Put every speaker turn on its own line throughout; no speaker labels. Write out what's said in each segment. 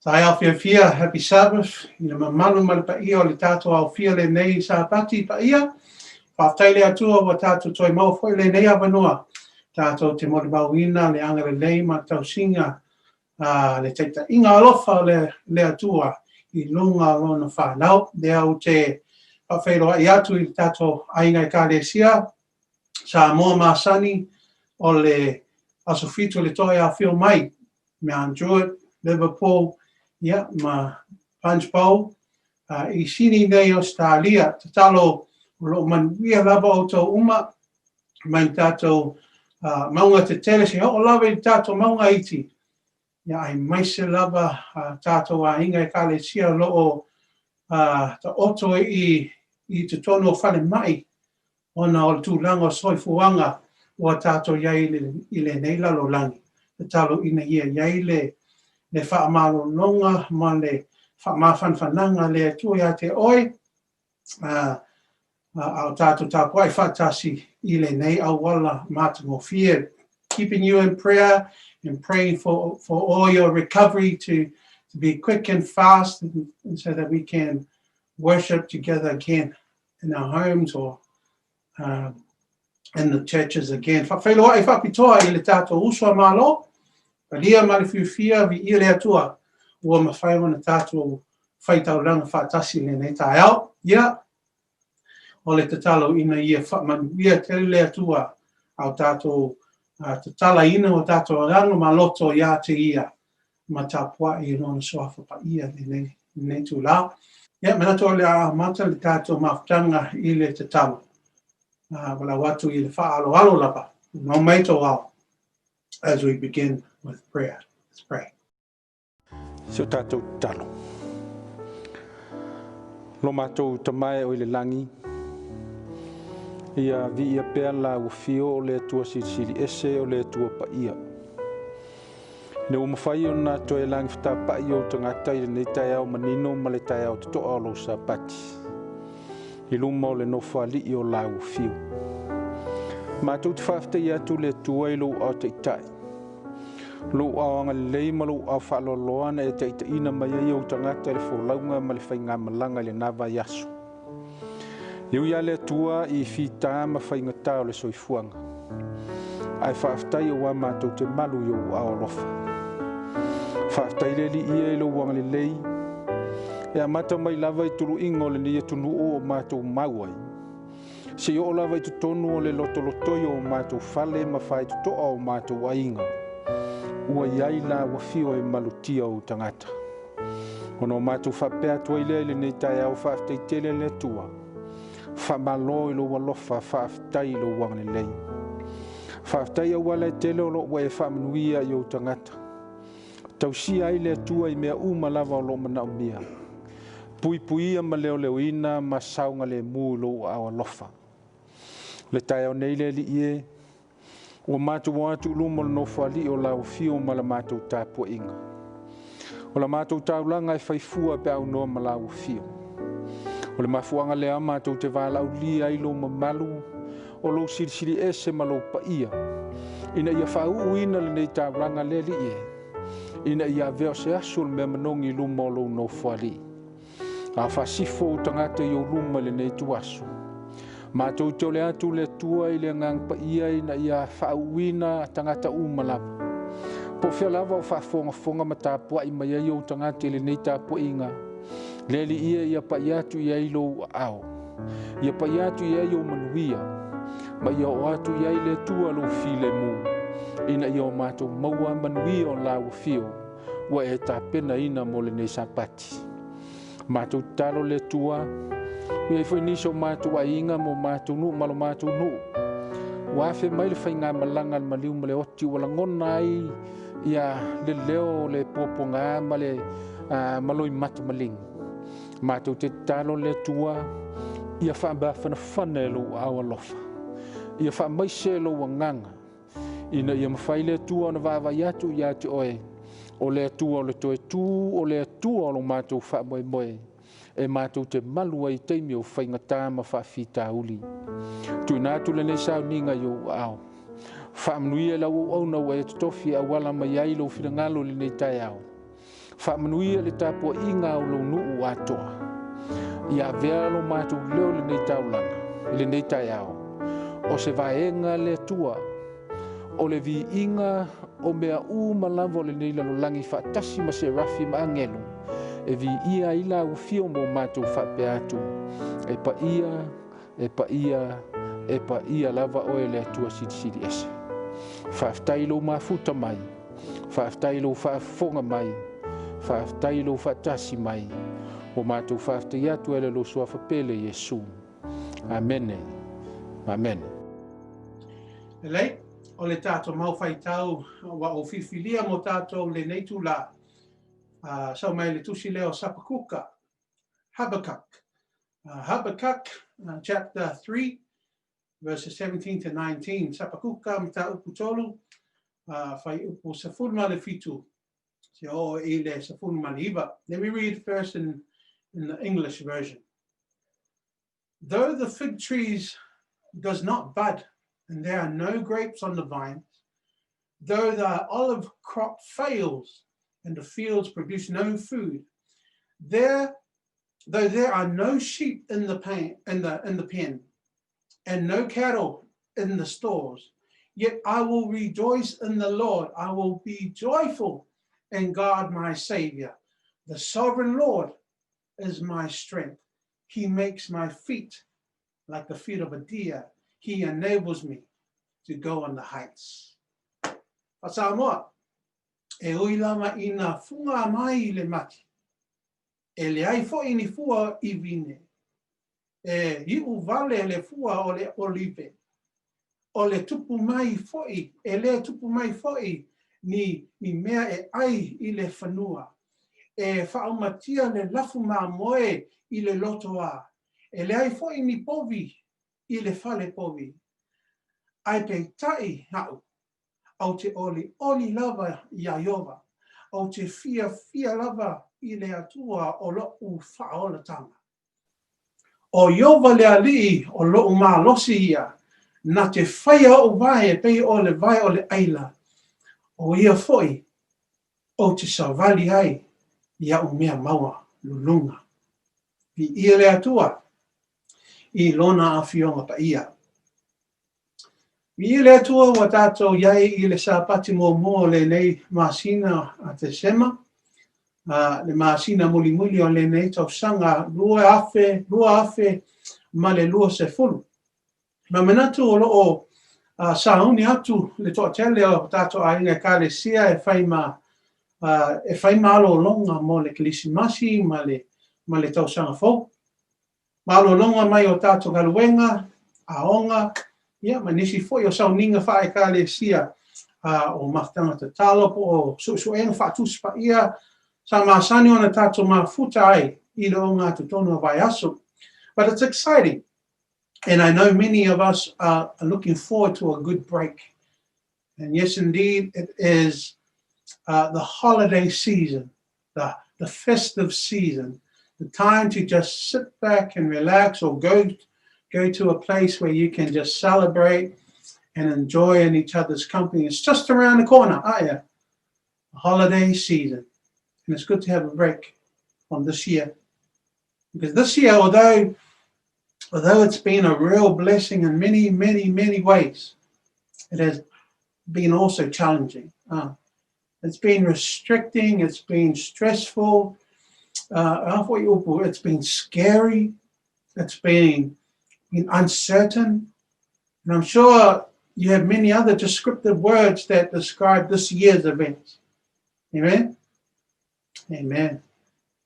Taeao fiafia, happy Sabbath, i le mamalu ma le paia o le tatou aofia lenei Sapati paia. Faafetai le Atua ua tatou toe maua foi lenei avanoa tatou te molimauina le agalelei ma le tausiga a le taitaiga alofa o le Atua i luga o lona fanau. Lea ou te faafeiloai atu i le tatou aiga Ekalesia Samoa masani o le aso 7 le toe afio mai Mount Druitt, Liverpool, ia, ma Punchbowl, i Sini nei Ausetalia. Tatalo o lo o manuia lava outou uma mai le tatou mauga tetele seia oo lava i le tatou mauga iti, ia, aemaise lava tatou aiga Ekalesia o lo o taoto i totonu o falemai ona o le tulaga o soifuaga ua tatou i ai i lenei lalolagi. Tatalo ina ia i ai le faamalologa ma le faamafanafanaga a le Atua ia te oe, a o tatou tapuai faatasi i lenei auala matagofie. Keeping you in prayer and praying for all your recovery to be quick and fast and so that we can worship together again in our homes or in the churches again. Faafeiloai faapitoa i le tatou uso a Malo, palia ma le fiafia, viia le Atua, ua mafai ona tatou faitaulaga faatasi i lenei taeao. Ia, o le tatalo ina ia faamanuia tele le Atua a o tatou tatalaina o tatou agaga ma loto ia te ia ma tapuai i lona suafa paia lenei itula. Ia, manatu o le a amata le tatou mafutaga i le tatalo. Valaau atu i le faaaloalo lava. Nonofo mai tou ao as we begin with prayer. Let's pray.
Si o tatou tatalo. Lo matou Tama e o i le lagi, ia viia pea lau afio o le Atua silisili ese o le Atua paia. Ina ua mafai ona toe lagi fetapa'i ou tagata i lenei taeao manino ma le taeao toto'a o lou Sapati i luma o le nofoalii o lau afio. Matou te faafetaia atu le Atua i lou ao taita'i, lou ao agalelei ma lou ao faaloaloa na e taitaiina mai ai ou tagata i le folauga ma le faigamalaga i lena vaiaso. E ui lava le Atua i fita ma faigata o le soifuaga, ae faafetai auā matou te malu i ou aao alofa. Faafetai le Alii e i lou agalelei, e amata mai lava i tuluiga o lenei atunuu o matou mau ai, seia oo lava i totonu o le lotolotoi o matou fale ma faitotoa o matou aiga, ua i ai lau afio e malutia ou tagata. Ona o matou faapea atu ai lea i lenei taeao, faafetai tele le Atua, faamalo i lou alofa, faafetai i lou agalelei. Faafetai auala e tele o lo o ua e faamanuia i ou tagata. Tausia ai le Atua i mea uma lava o lo o manaomia. Puipuia ma leoleoina ma saogalemu i lou aao alofa. Le taeao nei le Alii e, ua matou o atu i luma o le nofoalii o lau afio ma la matou tapuaiga. O la matou taulaga e faifua pe aunoa ma lau afio. O le mafuaaga lea matou te valaaulia ai lou mamalu o lou silisili ese ma lou paia, ina ia faauuina lenei taulaga le Alii e, ina ia avea o se aso o le mea manogi i luma o lou nofoalii. A faasifo ou tagata i ou luma i lenei ituaso, matou te ole atu le Atua i le agaga paia ina ia faauuina tagata uma lava. Po o fea lava o faafogafoga ma tapuai mai ai ou tagata i lenei tapuaiga, le Alii e, ia pai atu i ai lou aao, ia pai atu i ai ou manuia, ma ia oo atu i ai le Atua lou filemu, ina ia o matou maua manuia o lau afio ua e tapenaina mo lenei Sapati. Matou tatalo le Atua, ua i ai foi nisi o matou aiga ma o matou nuu ma lo matou nuu, ua afe mai le faigamalaga a le maliu ma le oti, ua lagona ai ia le leo o le puapuaga ma le maloimata maligi. Matou te tatalo le Atua, ia faamafanafana e lou aao alofa, ia faamaise lou agaga, ina ia mafai le Atua ona vaavaai atu ia te oe, o le Atua o le toe tu, o le Atua o lo matou faamoemoe, e matou te malu ai i taimi o faigata ma faafitauli. Tuuina atu lenei sauniga i ou aao. Faamanuia i lau auauna ua e totofi e auala mai ai lou finagalo i lenei taeao. Faamanuia le tapuaiga o lou nuu atoa. Ia avea lo matou leo i lenei taulaga, i lenei taeao, o se vaega le Atua, o le viiga o mea uma lava o lenei lalolagi faatasi ma serafi ma agelu, e viia ai lau afio mo matou faapea atu, e paia, e paia, e paia lava oe le Atua Silisili Ese. Faafetai i lou mafuta mai, faafetai i lou faafofoga mai, faafetai i lou faatasi mai. Ua matou faafetai atu e le lou suafa pele Iesu. Amene. Amene.
Lelei, o le tatou mau faitau ua ou filifilia mo tatou lenei itulā, sau mai le tusi lea o Sapakuka, Habakkuk. Habakkuk chapter 3 verses 17 to 19. Sapakuka mataupu 3, fuaiupu 17 seia oo i le 19. Let me read first in the English version. Though the fig trees does not bud, and there are no grapes on the vines, though the olive crop fails, and the fields produce no food, there, though there are no sheep in the, pan, in the, in the pen, and no cattle in the stores, yet I will rejoice in the Lord. I will be joyful in God my Savior. The sovereign Lord is my strength. He makes my feet like the feet of a deer. He enables me to go on the heights. Faa-Samoa, e ui lava ina fuga mai i le mati, e leai foi ni fua i vine, e iu vale le fua o le olive, o le tupu mai foi, e le tupu mai foi ni, ni mea e ai i le fanua. E faaumatia le lafu mamoe i le lotoā, e leai foi ni povi i le fale povi. Ae peitai a'u, ou te olioli lava iā Ieova, ou te fiafia lava i le Atua o lo'u faaolatanga. O Ieova le Alii o lo'u malosi ia, na te faia o'u vae e pei o le vae o le aila, o ia foi ou te savali ai i a'u mea maualuluga. Viia le Atua i Lona Afioga Paia. Viia le Atua ua tatou i ai i le Sapati muamua o lenei masina a Tesema, le masina mulimuli o lenei tausaga 2020. Ma manatu o lo o sauni atu le toatele o tatou aiga Ekalesia e fai ma e fai malologa mo le Kerisimasi ma le ma le tausaga fou. Malologa mai o tatou galuega, aoga, ia ma nisi foi o sauniga faa-Ekalesia o mafutaga tatalo po o suesuega faa-Tusi Paia sa masani ona tatou mafuta ai i le ogatotonu o vaiaso. But it's exciting and I know many of us are looking forward to a good break. And yes, indeed, it is the holiday season, the, the festive season, the time to just sit back and relax or go, go to a place where you can just celebrate and enjoy in each other's company. It's just around the corner, aren't you? The holiday season. And it's good to have a break from this year. Because this year, although although it's been a real blessing in many, many, many ways, it has been also challenging. It's been restricting, it's been stressful, it's been scary, it's been, been uncertain. And I'm sure you have many other descriptive words that describe this year's events. Amen? Amen.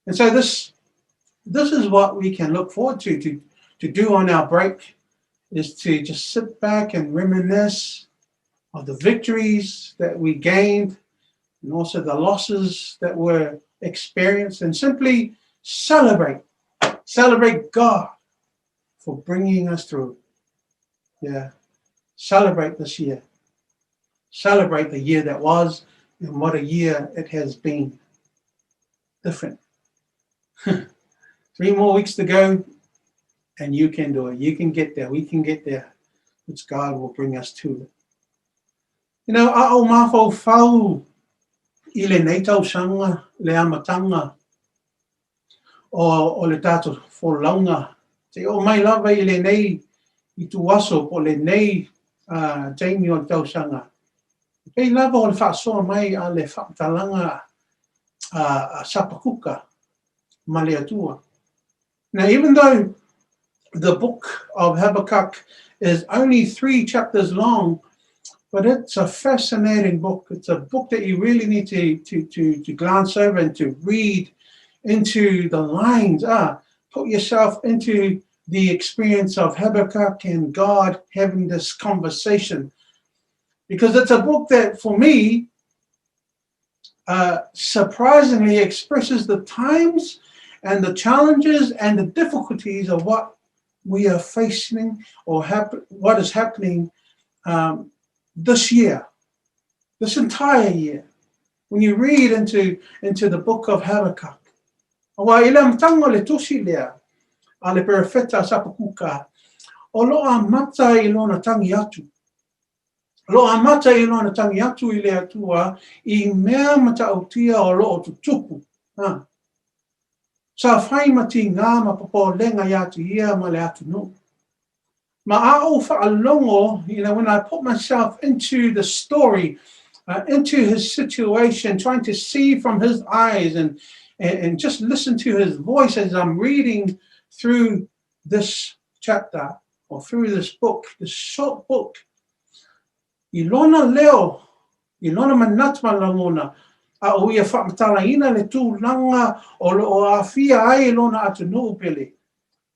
And so this this is what we can look forward to, to, to do on our break, is to just sit back and reminisce of the victories that we gained and also the losses that were experienced, and simply celebrate. Celebrate God for bringing us through. Yeah. Celebrate this year. Celebrate the year that was and what a year it has been. Different. 3 more weeks to go, and you can do it. You can get there. We can get there, which God will bring us to. You know, a o mafaufau I lenei tausaga le amataga o, o le tatou folauga, seia oo mai lava i lenei ituaso po o lenei uh, taimi o le tausaga, e pei lava o le faasoa mai a le faamatalaga a, a Sapakuka ma le Atua. Now, even though the book of Habakkuk is only three chapters long, but it's a fascinating book. It's a book that you really need to, to, to, to glance over and to read into the lines. Ah, put yourself into the experience of Habakkuk and God having this conversation. Because it's a book that, for me, uh, surprisingly expresses the times and the challenges and the difficulties of what we are facing or hap- what is happening um, this year, this entire year. When you read into, into the book of Habakkuk, Aua i le amataga o le tusi lea a le perofeta a Sapakuka, o lo amata i lona tangi atu. O lo amata i lona tangi atu i le Atua i mea matautia o lo o tutupu. Ha. Sa whai ma tingā ma popolenga ia te ia ma le atunuu. Ma a ou faalogo, you know, when I put myself into the story, uh, into his situation, trying to see from his eyes and, and, and just listen to his voice as I'm reading through this chapter or through this book, this short book. I lona leo, i lona manatu ma lagona, a o ia faamatalaina le tulaga o lo o aafia ai lona atunuu pele,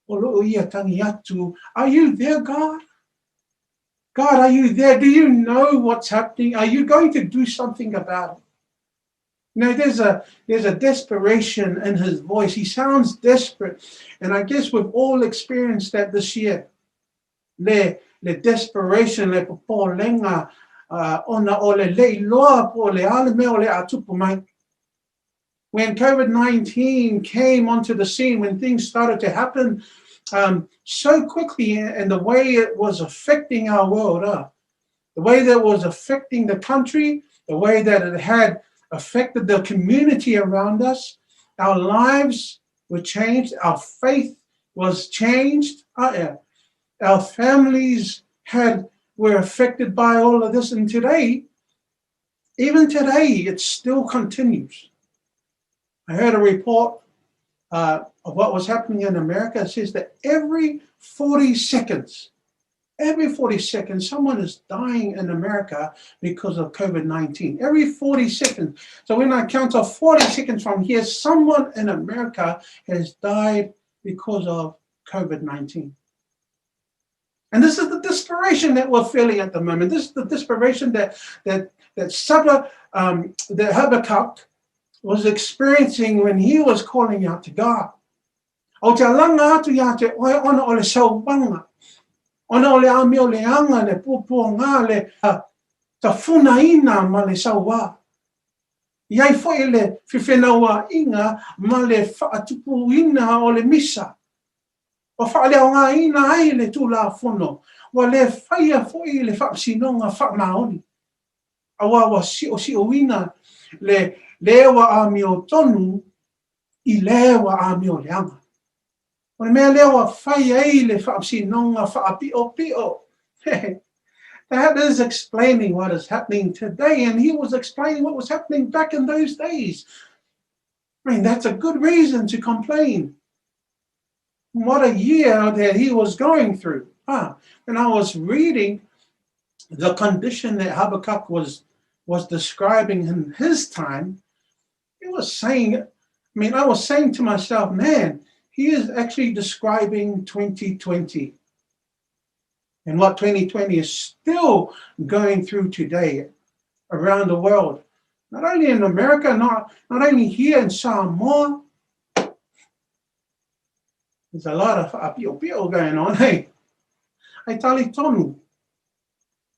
o lo o ia tagi atu, Are you there, God? God, are you there? Do you know what's happening? Are you going to do something about it? Now, there's a, there's a desperation in his voice. He sounds desperate. And I guess we've all experienced that this year. Le, le desperation, le popolenga, uh, ona o le leiloa po o le a le mea o le a tupu mai. When COVID-19 came onto the scene, when things started to happen um, so quickly and the way it was affecting our world, uh, the way that it was affecting the country, the way that it had affected the community around us, our lives were changed, our faith was changed, uh, yeah. our families had were affected by all of this, and today, even today, it still continues. I heard a report uh, of what was happening in America. It says that every 40 seconds, every 40 seconds, someone is dying in America because of COVID 19. Every 40 seconds. So when I count off 40 seconds from here, someone in America has died because of COVID 19. And this is the desperation that we're feeling at the moment. This is the desperation that that that Saba, um, that Habakkuk was experiencing when he was calling out to God. O te alanga atu ia te oe ona o le sauaga, ona o le amioleaga, le puapuaga, le tafunaina ma le sauā. I ai foi le fefenauaʻiga ma le faatupuina o le misa, ua faaleaogaina ai le Tulafono, ua le faia foi le faamasinoga faamaoni, auā ua siosiouina le le ua amiotonu i le ua amioleaga. O le mea lea ua fai ai le faamasinoga faapiʻopiʻo. That is explaining what is happening today, and he was explaining what was happening back in those days. I mean, that's a good reason to complain. What a year that he was going through. Ah, and I was reading the condition that Habakkuk was, was describing in his time. He was saying, I mean, I was saying to myself, man, he is actually describing 2020 and what 2020 is still going through today around the world. Not only in America, not, not only here in Samoa. There's a lot of whaapio going on, hey. Ai tali tonu.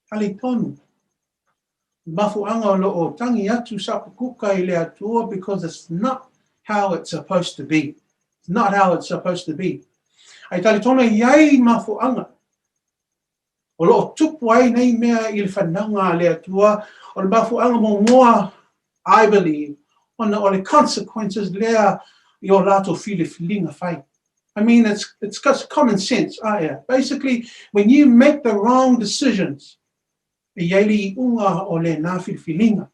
Tali tonu. Mafuanga o lo o tangi atu Sapakuka i le Atua because it's not how it's supposed to be. It's not how it's supposed to be. Ai tali tonu i ai mafuanga. O lo o tupu ai nei mea i le whananga a le Atua, o le mafuanga mo moa. I believe, ona o le consequences lea i o latou filifiliga fai. I mean, it's just common sense, ah, yeah. Basically, when you make the wrong decisions, e i ai le iuga o lena filifiliga.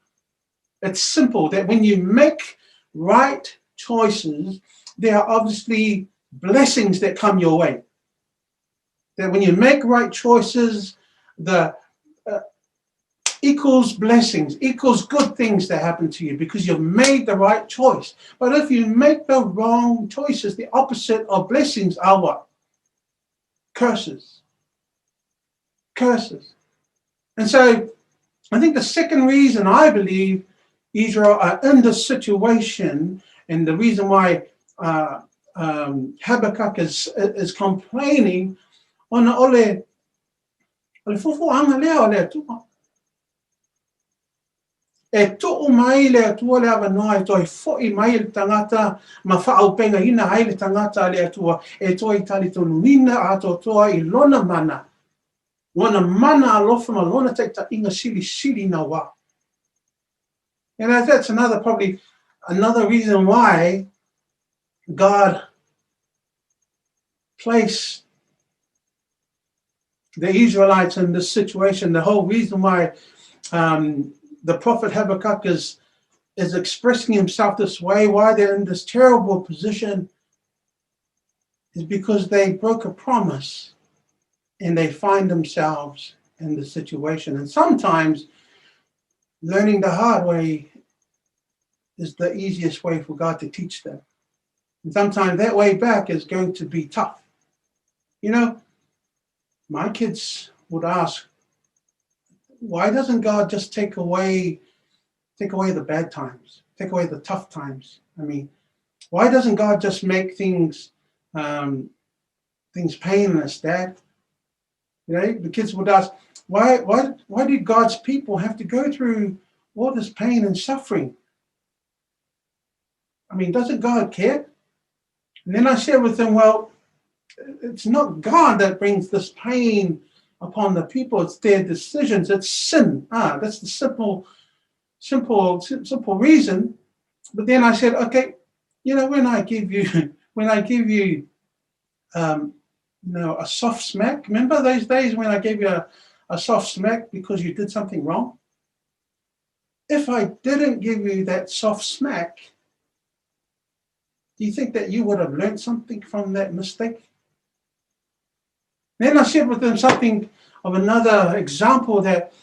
It's simple that when you make right choices, there are obviously blessings that come your way. That when you make right choices, the equals blessings, equals good things that happen to you because you've made the right choice. But if you make the wrong choices, the opposite of blessings are what? Curses. Curses. And so I think the second reason I believe Israel are in this situation, and the reason why Habakkuk is complaining, ona o le fuafuaga lea o le Atua. E tuu mai le Atua le avanoa e toe fo'i mai le tagata ma faaaupegaina ai le tagata a le Atua e toe talitonuina atoatoa i lona mana, lona mana alofa ma lona taitaiga silisili naua. And that's another probably another reason why God placed the Israelites in this situation. The whole reason why the prophet Habakkuk is expressing himself this way, why they're in this terrible position, is because they broke a promise and they find themselves in the situation. And sometimes learning the hard way is the easiest way for God to teach them. And sometimes that way back is going to be tough. My kids would ask, why doesn't God just take away the bad times, take away the tough times? I mean, why doesn't God just make things painless, Dad? The kids would ask, why did God's people have to go through all this pain and suffering? I mean, doesn't God care? And then I share with them, well, it's not God that brings this pain upon the people. It's their decisions. It's sin. Ah, that's the simple, simple, simple reason. But then I said, okay, when I give you a soft smack. Remember those days when I gave you a soft smack because you did something wrong? If I didn't give you that soft smack, do you think that you would have learned something from that mistake? Then I shared with them something of another example that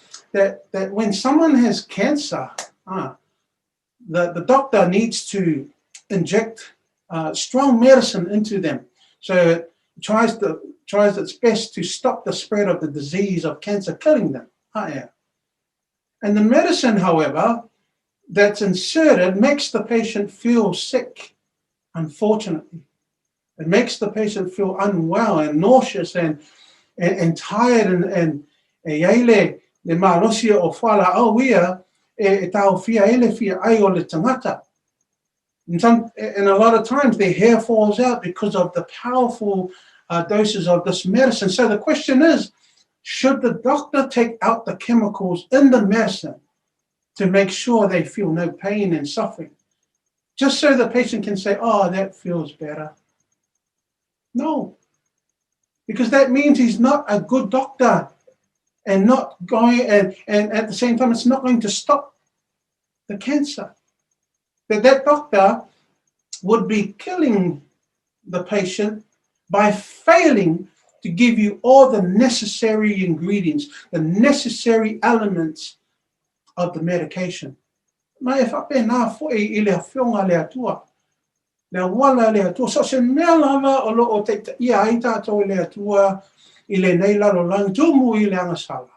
when someone has cancer, the doctor needs to inject strong medicine into them. So it tries its best to stop the spread of the disease of cancer killing them. Yeah. And the medicine, however, that's inserted makes the patient feel sick, unfortunately. It makes the patient feel unwell and nauseous and tired and e i ai le malosi o fualaau ia e taofia ai le fiaai o le tagata. And a lot of times their hair falls out because of the powerful doses of this medicine. So the question is, should the doctor take out the chemicals in the medicine to make sure they feel no pain and suffering? Just so the patient can say, "Oh, that feels better." No. Because that means he's not a good doctor and not going, and at the same time, it's not going to stop the cancer. That doctor would be killing the patient by failing to give you all the necessary ingredients, the necessary elements of the medication. Ma e faapena fo'i i le afioga a le Atua. Le auala le Atua. So se mea lava o loo taitaia ai tatou i le Atua i lenei lalolagi tumu i le agasala.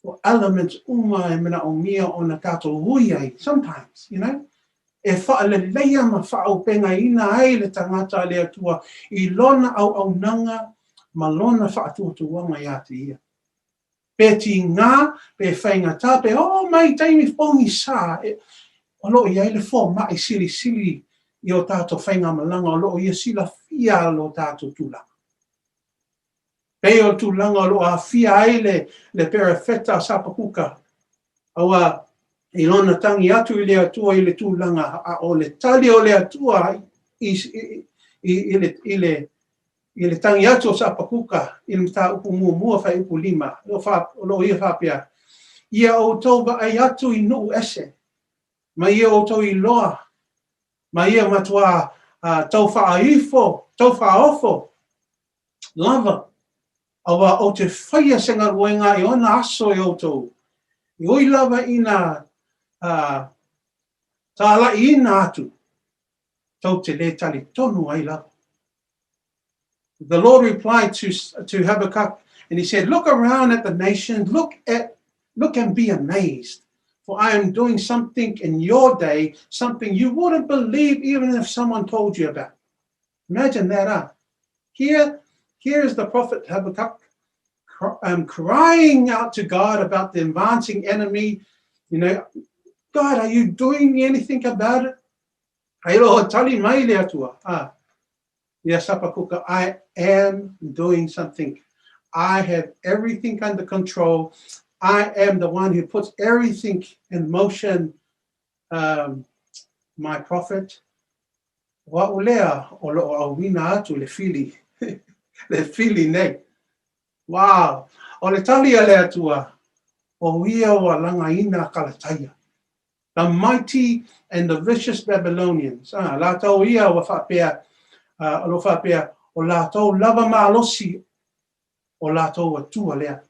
O elements uma e manaomia ona tatou ui ai, sometimes. E faaleleia ma faaaupegaina ai le tagata a le Atua i lona auaunaga ma lona faatuatuaga ia te ia. Pe tigā, pe faigata, pe oo mai taimi pogisā, e, o loo i ai le foma'i silisili i o tatou faigamalaga o loo ia silafia lo tatou tulaga. Pei o tulaga o loo aafia ai le perofeta Sapakuka. Ua I lona tagi atu i le Atua i le tulaga, a o le tali o le Atua i, i, i, i, le, i, le, i le tagi atu o Sapakuka i le mataupu muamua fuaiupu 5, o lo o ia faapea, Ia outou vaai atu i nuu ese, ma ia outou iloa, ma ia matuā tau faaifo, tau faaofo lava, auā ou te faia se galuega i ona aso e outou, e ui lava ina talaiina atu, tou te lē talitonu ai lava. The Lord replied to, to Habakkuk and he said, Look around at the nations, look at look and be amazed. For I am doing something in your day, something you wouldn't believe even if someone told you about. Imagine that, huh? Here, here is the prophet Habakkuk crying out to God about the advancing enemy. You know, God, are you doing anything about it? Ai lo tali mai le Atua. Ah, ia Sapakuka, I am doing something. I have everything under control. I am the one who puts everything in motion. My prophet, o a'u lea o lo o auina atu le fili, le fili nei. Wow! O le tali a le Atua, o ia ua lagaina Kalataia. The mighty and the vicious Babylonians. Ah, latou ia ua faapea, o lo o faapea, o latou lava malosi o latou Atua lea.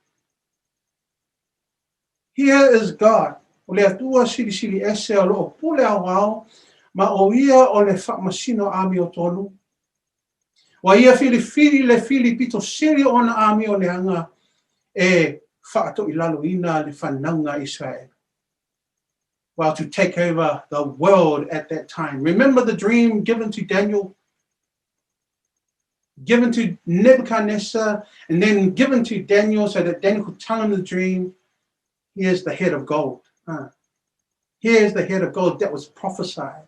Here is God, o le Atua silisili ese o lo o pule aoao, ma o ia o le faamasino amiotonu. Ua ia filifili le fili pito sili o ona amio leaga e faatoilaloina le fanauga a Iseraela. Well, to take over the world at that time. Remember the dream given to Daniel? Given to Nebuchadnezzar and then given to Daniel so that Daniel could tell him the dream. Here's the head of gold. Huh? Here's the head of gold that was prophesied.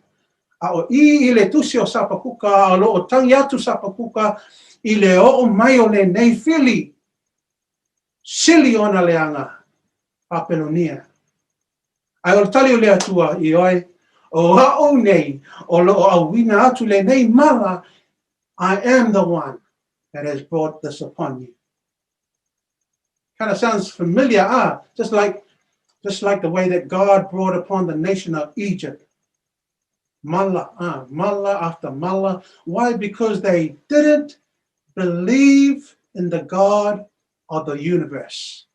A o i i le tusi o Sapakuka, o lo o tangi atu Sapakuka i le oo mai o lenei fili, sili ona leaga, Papelonia. Ae o le tali o le Atua, Ioe, o a'u nei o lo o auina atu lenei mala, I am the one that has brought this upon you. Kind of sounds familiar, ah, just like, just like the way that God brought upon the nation of Egypt. Mala, ah, mala after mala. Why? Because they didn't believe in the God of the universe.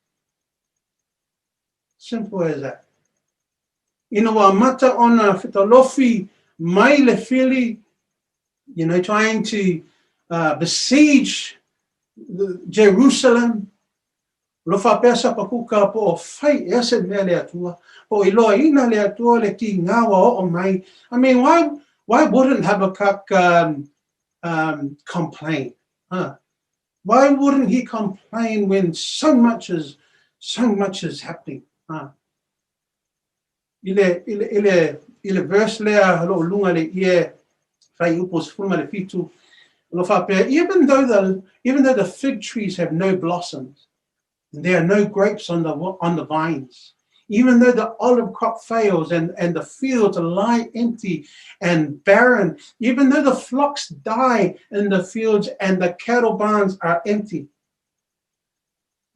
Simple as that. Ina ua amata ona fetolofi mai le fili, you know, trying to besiege the Jerusalem, lo faapea Sapakuka po o fai ea se mea le Atua, po o iloaina le Atua le tigā ua oo mai. I mean, why, why wouldn't Habakkuk complain? Huh? Why wouldn't he complain when so much is, so much is happening? Huh? I le, i le, i le, i le verse lea lo o luga le ie fuaiupu 17, lo faapea, even though the, even though the fig trees have no blossoms, and there are no grapes on the, on the vines, even though the olive crop fails and, and the fields lie empty and barren, even though the flocks die in the fields and the cattle barns are empty.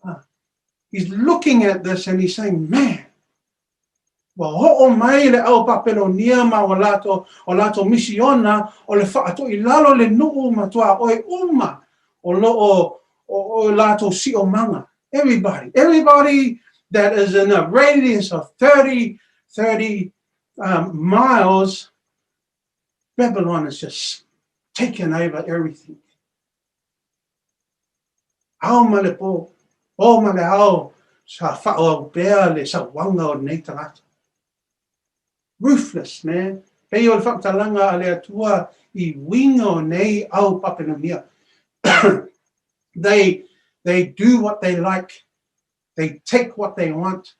Ah, he's looking at this and he's saying, man, ua oo mai le au Papelonia ma o latou, o latou misiona o le faatoilalo le nuu ma tuaoi uma o lo o, o, o latou siomaga. Everybody, everybody that is in a radius of 30, 30 miles, Babylon has just taken over everything. Ao ma le pō, pō ma le ao, sa faaauau pea le sauaga o lenei tagata. Ruthless, man. Pei o le faamatalaga a le Atua i uiga o nei au Papelonia. They, they do what they like. They take what they want.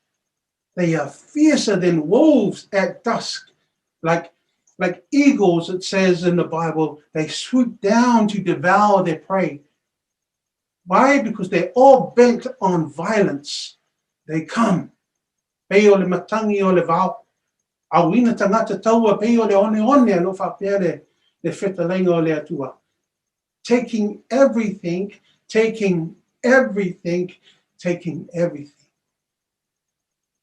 They are fiercer than wolves at dusk. Like, like eagles, it says in the Bible, they swoop down to devour their prey. Why? Because they're all bent on violence. They come. Pei o le matagi o le vao. Auina tagata taua pei o le oneone a lo faapea le, le fetalaiga o le Atua. Taking everything, taking everything, taking everything.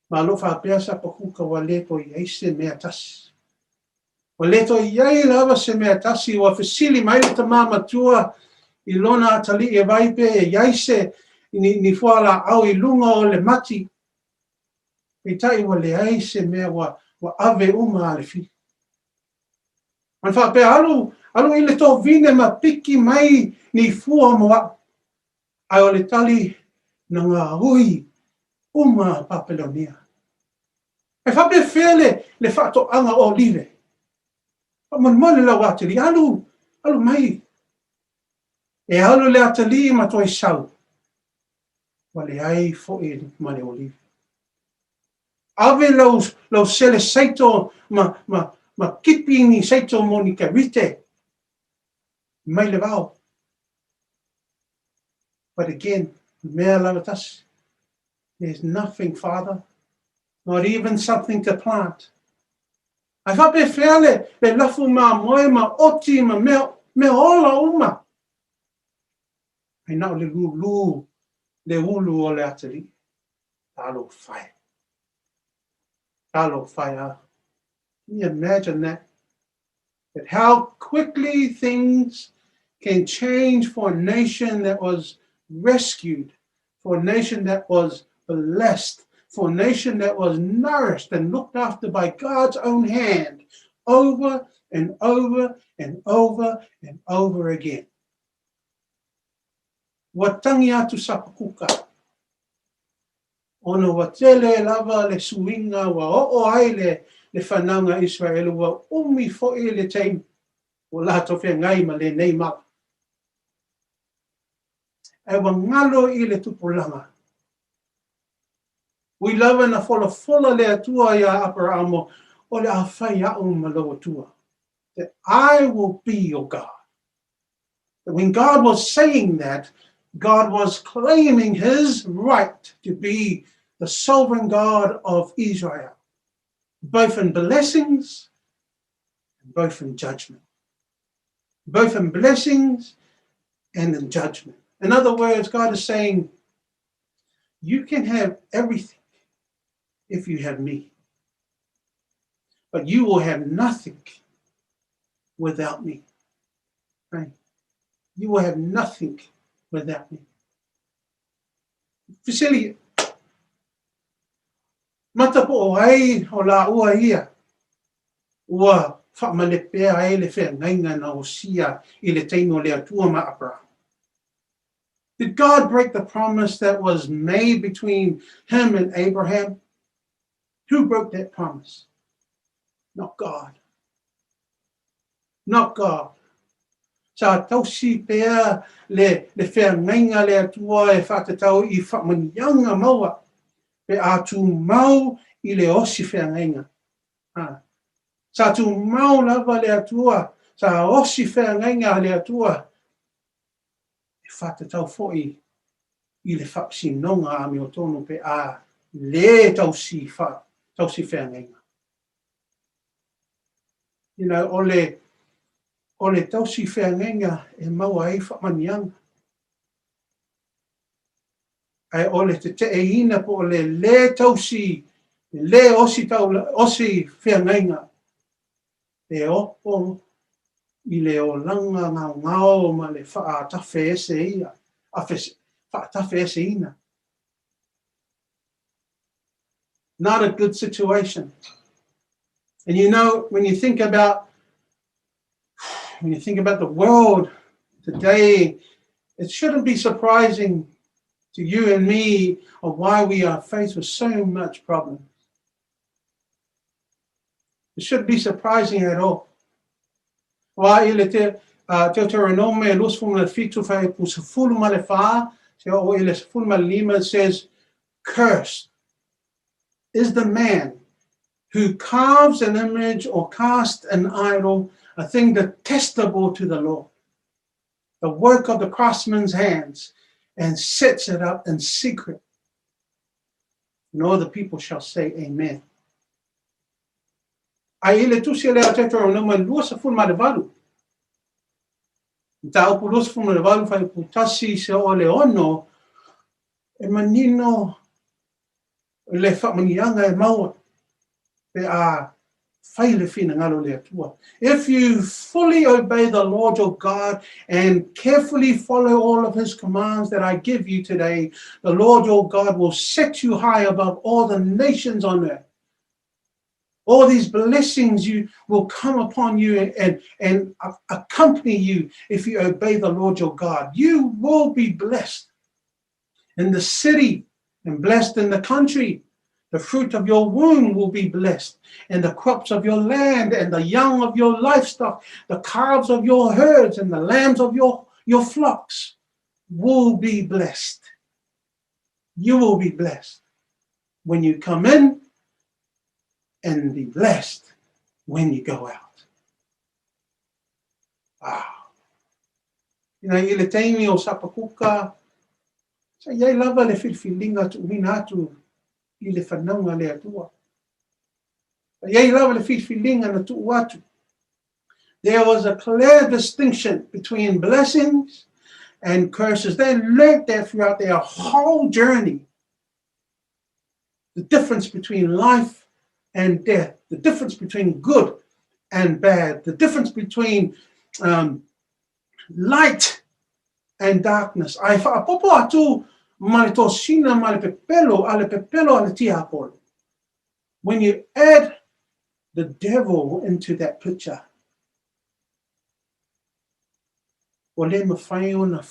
Ma lo faapea Sapakuka ua le toe i ai se mea tasi. Ua le toe i ai lava se mea tasi, ua fesili mai le tama matua i lona atalii e vaai pe e i ai se ni, ni fualaau i luga o le mati. Peitai ua leai se mea ua, ua ave uma a le fili. Ma faapea alu, alu i le tovine ma piki mai ni fua mo au. Ae o le tali na gaoi uma Papelonia. E faapefea le, le faatoaga olive. Faamolemole lau atalii, alu, alu mai. E alu le atalii ma toe sau. Ua leai foi ma le olive. Ave lau, lau sele saito ma, ma, ma kipi ni saito mo ni karite mai le vao. But again, mea lava tasi. There's nothing, Father, not even something to plant. Ae faapefea le, le lafu mamoe ma oti ma mea, mea ola uma. Ae na o le lūlū le ulu o le atalii. Talofa e. Talofa e a. Can you imagine that? That how quickly things can change for a nation that was rescued, for a nation that was blessed, for a nation that was nourished and looked after by God's own hand over and over and over and over again. Ua tangi atu Sapakuka. Ona ua tele lava le suiga ua oo ai le, le fanauga Israele ua umi foi le taimi ua latou feagai ma lenei mala. Ae ua galo i le tupulaga. Ui lava na folafola le Atua iā Aperaamo, o le a fai a'u ma lou Atua. That I will be your God. But when God was saying that, God was claiming his right to be the sovereign God of Israel, both in blessings and both in judgment. Both in blessings and in judgment. In other words, God is saying, you can have everything if you have me, but you will have nothing without me. Right? You will have nothing without me. Fesili, mata po o ai o la ua ia, ua whamalepea ai le wheangainga na osia i le taimi o le Atua ma Abraham. Did God break the promise that was made between him and Abraham? Who broke that promise? Not God. Not God. Sa tausi pea le, le wheangainga le Atua e whaatatau i whaamanianga maua pe a tumau i le osi wheangainga. Ha. Sa tumau lava le Atua, sa osi wheangainga le Atua e whaatatau foi i le whaasinoga amiotonu pe a le tausi, wha, tausi wheangainga. You know, o le, o le tausi feagaiga e maua ai faamanuiaga. Ae o le teteeina po o le lē tausi, le lē osi, taula, osi feagaiga, e oo i le olaga gaogao ma le faatafe ese ia, afe, faatafe eseina. Not a good situation. And you know, when you think about when you think about the world today, it shouldn't be surprising to you and me of why we are faced with so much problems. It shouldn't be surprising at all. Wa i le te, Deuteronome 27 fuaiupu 14, seia oo i le 15, it says, Cursed is the man who carves an image or casts an idol, a thing detestable to the Lord, the work of the craftsman's hands, and sets it up in secret. And all the people shall say, Amen. Ae i le tusi a le Deuteronoma 28, mataupu 28, fuaiupu 1 seia oo i le 6, e manino le faamanuiaga e maua pe a fai le finagalo o le Atua. If you fully obey the Lord your God and carefully follow all of his commands that I give you today, the Lord your God will set you high above all the nations on earth. All these blessings you will come upon you and, and, and accompany you if you obey the Lord your God. You will be blessed in the city and blessed in the country. The fruit of your womb will be blessed, and the crops of your land, and the young of your livestock, the calves of your herds, and the lambs of your, your flocks will be blessed. You will be blessed when you come in, and be blessed when you go out. Wow. You know, i le taimi o Sapakuka, sa i ai lava le filifiliga tuuina atu i le fanauga a le Atua. Sa i ai lava le filifiliga na tuu atu. There was a clear distinction between blessings and curses. They learnt that throughout their whole journey. The difference between life and death, the difference between good and bad, the difference between um, light and darkness. Ae faapopo atu ma le tosina ma le pepelo a le pepelo a le tiapolo. When you add the devil into that picture, ua le mafai ona,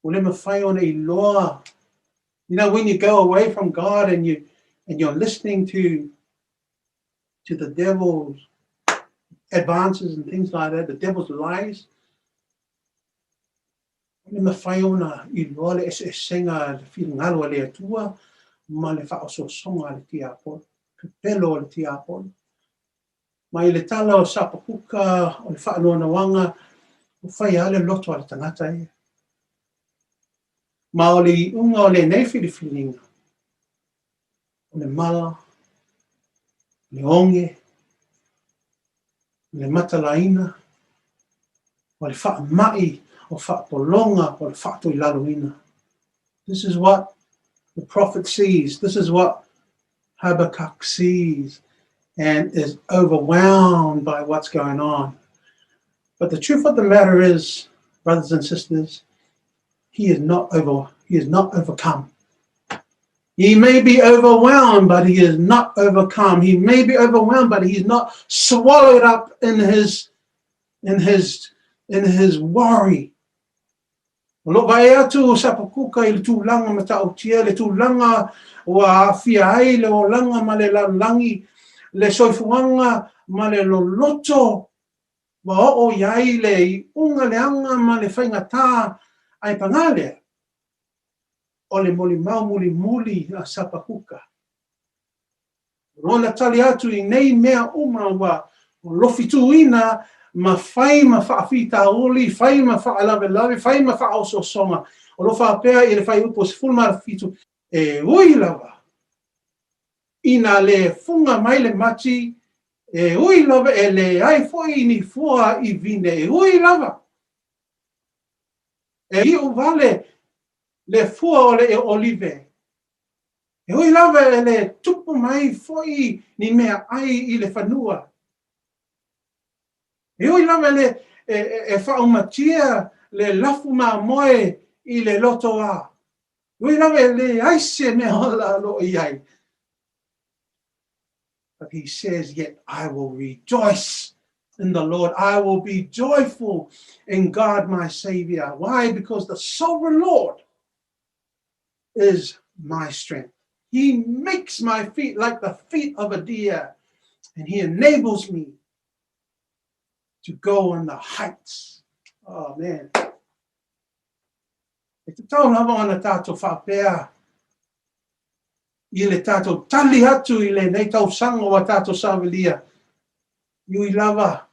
ua le mafai ona iloa. You know, when you go away from God and you and you're listening to to the devil's advances and things like that, the devil's lies, ua le mafai ona iloa le eseesega le finagalo a le Atua ma le faaosoosoga a le tiapolo, pepelo a le tiapolo. Ma i le tala o Sapakuka o le faanoanoaga, ua fai lava le loto a le tagata ia. Ma o le iuga o lenei filifiliga, o le mala, o le oge, o le matalaina, o le faamai, o faapologa, o le faatoilaloina. This is what the prophet sees. This is what Habakkuk sees and is overwhelmed by what's going on. But the truth of the matter is, brothers and sisters, he is not over he is not overcome. He may be overwhelmed, but he is not overcome. He may be overwhelmed, but he's not swallowed up in his in his in his worry. O lo o vaai atu o Sapakuka i le tulaga matautia, le tulaga ua aafia ai le olaga ma le lalolagi, le soifuaga ma le loloto ua oo i ai le iuga leaga ma le faigata ae paga lea, o le molimau mulimuli a Sapakuka. Lona tali atu i nei mea uma ua lofituina ma fai ma faafitauli, fai ma faalavelave, fai ma faaosoosoga. O lo o faapea i le fuaiupu 17, E ui lava ina le fuga mai le mati, e ui lava e leai foi ni fua i vine, e ui lava e iu wale le fua o le olive, E ui lava e le tupu mai foi ni mea ai i le fanua. E ui lava e le e, e, e faaumatia le lafu mamoe i le lotoā. E ui lava e leai se mea ola o lo o i ai. But he says, yet I will rejoice in the Lord. I will be joyful in God my Savior. Why? Because the sovereign Lord is my strength. He makes my feet like the feet of a deer, and he enables me to go on the heights. Oh, man. E tatau lava ona tātou faapea i le tātou tali atu i lenei tausaga ua tātou saovelia. I ui lava,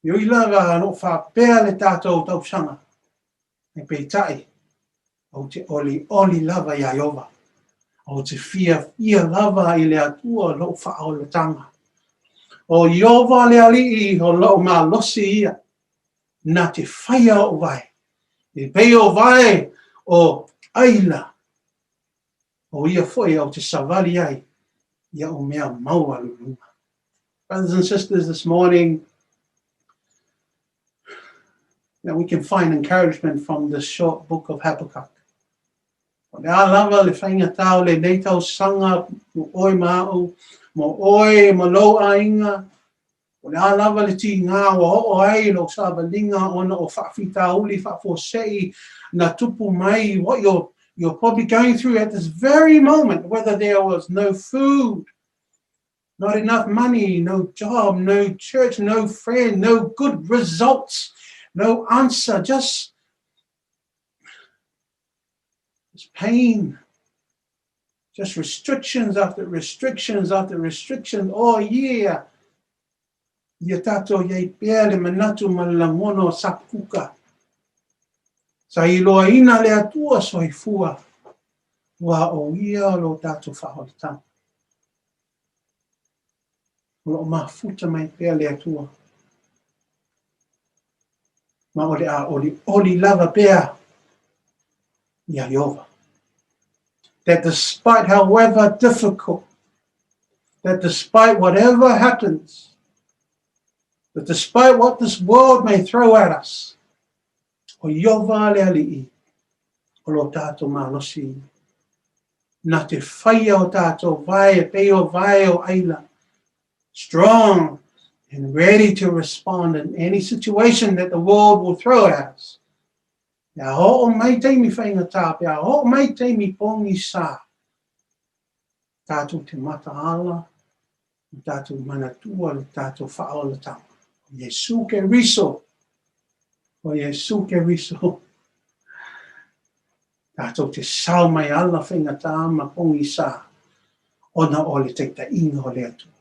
i ui lava o lo o faapea le tātou tausaga. Ae peitai, ou te olioli lava iā Ieova. Ou te fiafia lava i le Atua lou faaolataga. O Ieova le Alii o lou malosi ia, na te faia o'u vae, e pei o vae o aila, o ia foi ou te savali ai i a'u mea maualuluga. Brothers and sisters, this morning, we can find encouragement from this short book of Habakkuk. O le a lava le faigatā o lenei tausaga mo oe ma a'u, mo oe ma lou aiga, o le a lava le tigā ua oo ai lou savaliga ona o faafitauli faafuasei na tupu mai, what you're probably going through at this very moment, whether there was no food, not enough money, no job, no church, no friend, no good results, no answer, just pain, just restrictions after restrictions after restrictions all year. Ia tatou i ai pea le manatu ma le lagona o Sapukuka. Sa iloaina le Atua soifua, aua o Ia o lo tatou faaolataga. O lo o mafuta mai pea le Atua. Ma o le a olioli lava pea iā Ieova. That despite however difficult, that despite whatever happens, that despite what this world may throw at us, o Ieova le Alii, o lo tatou malosi, na te faia o tatou vae e pei o vae o aila, strong and ready to respond in any situation that the world will throw at us. Pe a oo mai taimi faigata, pe a oo mai taimi pogisā, tatou te mataala, ma tatou manatua le tatou faaolataga. O Iesu Keriso, o Iesu Keriso, tatou te sao mai ala faigata ma pogisā, ona o le taitaiga o le Atua.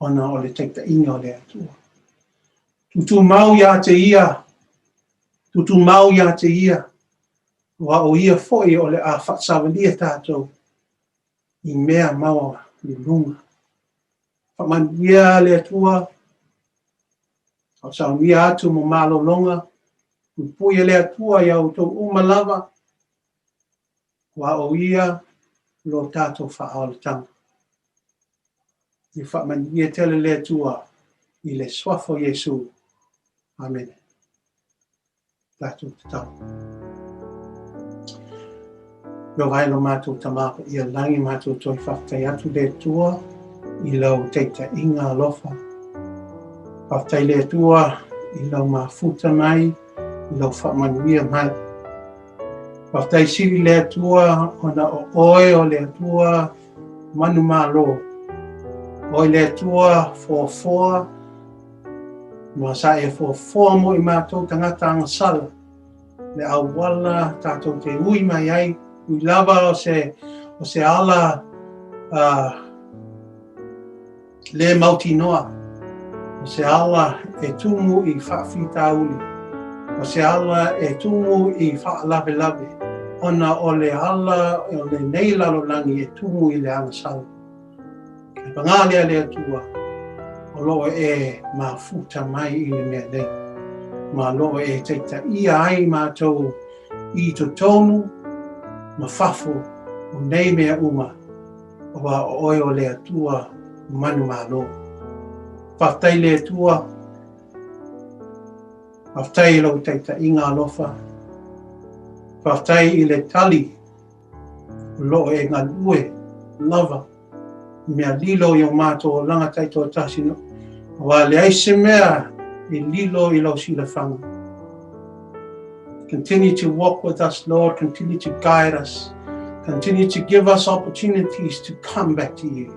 Ona o le taitaiga o le Atua. Tutumau iā te Ia, tutumau iā te Ia, aua o Ia foi o le a faasavalia tatou i mea maualuluga. Faamanuia le Atua, faasaunia atu mo malologa, puipui e le Atua iā outou uma lava, aua o Ia lo tatou faaolataga. Ia faamanuia tele le Atua i le Suafa o Iesu. Amene. Tatou tatalo. Ieova e lo matou Tama paia lagi, matou toe faafetai atu le Atua i lau taitaiga alofa. Faafetai le Atua i lau mafuta mai, i lau faamanuia mai. Faafetai sili le Atua ona o oe o le Atua manumalo. Oe le Atua foafoa, ma sa e foafoa mo i matou tagata agasala, le auala tatou te ui mai ai, ui lava o se, o se ala le mautinoa, o se ala e tumu i faafitauli, o se ala e tumu i faalavelave, ona o le ala o lenei lalolagi e tumu i le agasala. E pagā lea le Atua, o lo o e mafuta mai i le mea nei, ma lo o e taitaia ai matou i totonu ma fafo o nei mea uma, aua o oe o le Atua manumalo. Faafetai le Atua, faafetai i lou taitaiga alofa, faafetai i le tali o lo o e galue lava i mea lilo i o matou olaga taitoatasi, aua e leai se mea e lilo i lau silafaga. Continue to walk with us, Lord. Continue to guide us. Continue to give us opportunities to come back to you,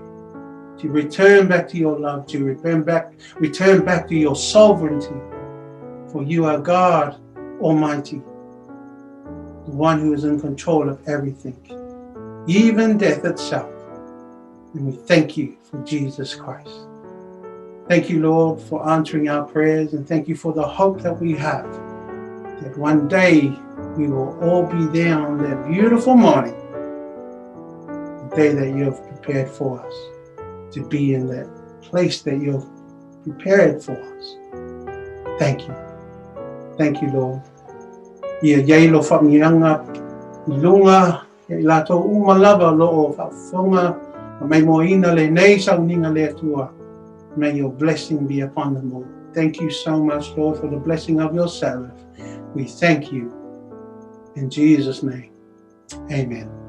to return back to your love, to return back, return back to your sovereignty. For you are God Almighty, the one who is in control of everything, even death itself. And we thank you for Jesus Christ. Thank you, Lord, for answering our prayers, and thank you for the hope that we have that one day we will all be there on that beautiful morning. The day that you have prepared for us to be in that place that you've prepared for us. Thank you. Thank you, Lord. Ia i ai lou faamanuiaga i luga ia i latou uma lava o lo o faafofoga ma maimoaina lenei sauniga le Atua. May your blessing be upon them all. Thank you so much, Lord, for the blessing of your Sabbath. We thank you. In Jesus' name, amen.